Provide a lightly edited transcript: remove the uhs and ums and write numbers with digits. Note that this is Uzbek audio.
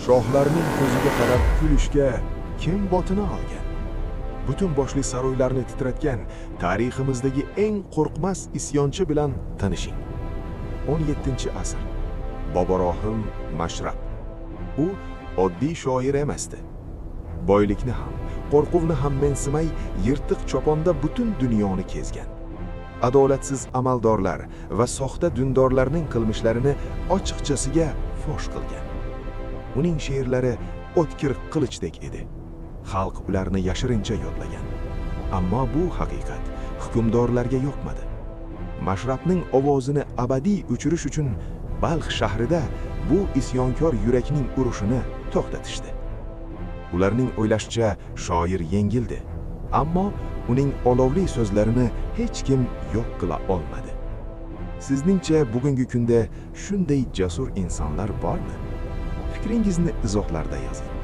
Shohlarning ko'ziga qarab kulishga kim botina olgan? Butun boshli saroylarni titratgan tariximizdagi eng qo'rqmas isyonchi bilan tanishing. 17-asr. Boborohim Mashrab. U oddiy shoir emasdi. Boylikni ham, qo'rquvni ham mensimay, yirtiq choponda butun dunyoni kezgan. Adolatsiz amaldorlar va soxta dindorlarning qilmishlarini ochiqchasiga fosh qilgan. Uning she'rlari o'tkir qilichdek edi. Xalq ularni yashirincha yodlagan. Ammo bu haqiqat hukmdorlarga yoqmadi. Mashrabning ovozini abadiy o'chirish uchun Balx shahrida bu isyonkor yurakning urushini to'xtatishdi. Ularning o'ylashicha, shoir yengildi. Ammo uning olovli so'zlarini hech kim yo'q qila olmadi. Sizningcha, bugungi kunda shunday jasur insonlar bormi? Fikringizni izohlarda yozing.